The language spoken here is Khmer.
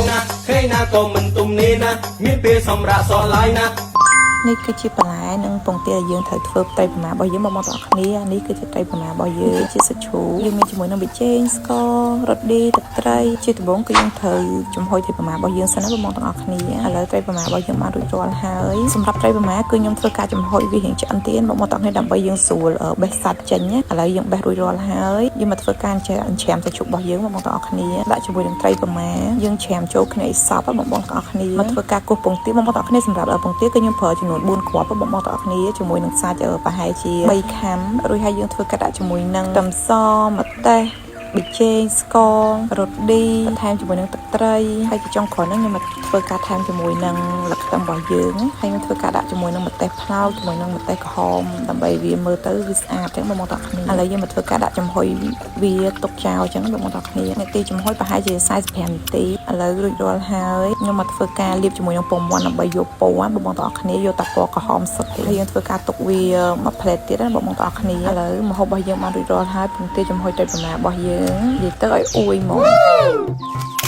ផងណាថ្ងៃណាក៏មិនទំនេរណាមានពេលសម្រាប់សោះឡាយណា នេះគឺជាបន្លែនិងពងទាដែលយើងត្រូវធ្វើត្រីប្រមារបស់យើងមកមកទាំងអស់គ្នានេះគឺជាត្រីប្រមារបស់យើងជាសាច់ជ្រូកយើងមានជាមួយនឹងប៊ីចេងស្កររ៉ូឌីទឹកត្រីជាដំបូងគឺយើងត្រូវចំហុយត្រីប្រមារបស់យើងសិនណាបងមកទាំងអស់គ្នាឥឡូវត្រីប្រមារបស់យើងបានរួចរាល់ហើយសម្រាប់ត្រីប្រមាគឺខ្ញុំធ្វើការចំហុយវារៀងឆ្អិនទៀនបងមកទាំងអស់គ្នាដើម្បីយើងស្រួលបេះសាច់ចេញណាឥឡូវយើងបេះរួចរាល់ហើយយើងមកធ្វើការចេះច្រាមសាច់ជ្រូករបស់យើងបងមកទាំងអស់គ្នាដាក់ជាមួយនឹងត្រីប្រមាយើងច្រាមចូលគ្នាឲ្យសព្វបងបងទាំងអស់គ្នាមកធ្វើការគោះពងទាបងបងទាំងអស់គ្នាសម្រាប់ពងទាគឺខ្ញុំប្រើចំនួន4គ្រាប់បងបងទាំងអស់គ្នាជាមួយនឹងសាច់ប្រហែលជា3ខាំរួចហើយយើងធ្វើការដាក់ជាមួយនឹងខ្ទឹមសម្ទេសប៊ីចេងស្កររ៉ូឌីបន្ថែមជាមួយនឹងទឹកត្រីហើយជាចុងក្រោយហ្នឹងខ្ញុំមកធ្វើការថែមជាមួយនឹងលក្ខខ្ទឹមរបស់យើងហើយខ្ញុំធ្វើការដាក់ជាមួយនឹងម្ទេសផ្លោកជាមួយនឹងម្ទេសក្រហមដើម្បីវាមើលទៅវាស្អាតចឹងបងប្អូនទាំងគ្នាឥឡូវយើងមកធ្វើការដាក់ចំហុយវាទុកចោលចឹងបងប្អូនទាំងគ្នានាទីចំហុយប្រហែលជា45នាទីឥឡូវរួចរាល់ហើយខ្ញុំមកធ្វើការលាបជាមួយនឹងពងមាន់ដើម្បីយកពណ៌បងប្អូនទាំងគ្នាយកតែពណ៌ក្រហមសុទ្ធទេហើយយើងធ្វើការទុកវាមួយផ្លែតទៀតណាបងប្អូនទាំងគ្នាឥឡូវម្ហូបរបស់យើងបានរួចរាល់ហើយពងទាចំហុយត្រីប្រមារបស់យើងនិយាយទៅឲ្យអួយហ្មង។